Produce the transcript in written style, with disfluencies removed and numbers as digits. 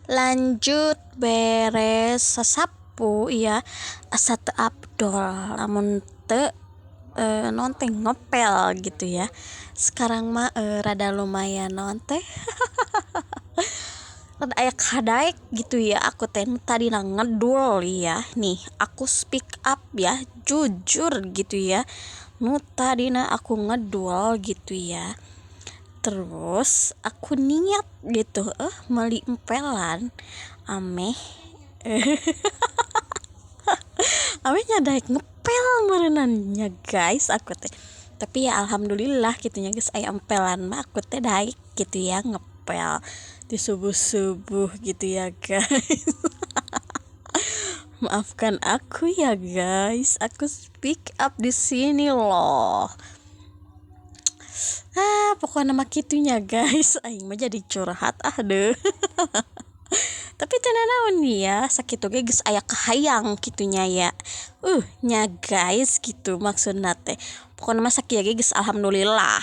Lanjut beres sasapu ya, asa teu afdol lamun teu naon teh, ngepel gitu ya. Sekarang mah rada lumayan naon teh, rada aya kadaek gitu ya. Aku teh tadina ngedul ya, nih aku speak up ya, jujur gitu ya, nu tadina aku ngedul gitu ya. Terus aku niat gitu meuli empelan ameh ameh nya daek ngepel meureunan nya guys aku teh. Tapi ya alhamdulillah gitu nya, geus aya empelan mah aku teh daek gitu ya ngepel di subuh-subuh gitu ya guys. Maafkan aku ya guys, aku speak up di sini loh. Ah, pokoknya mah kitunya guys, aing mah jadi curhat ah deh. Tapi teu nanaon ya, sakitu ge geus aya kahayang kitunya ya. Nya guys, gitu maksudna teh. Pokokna mah sakieu ge geus alhamdulillah.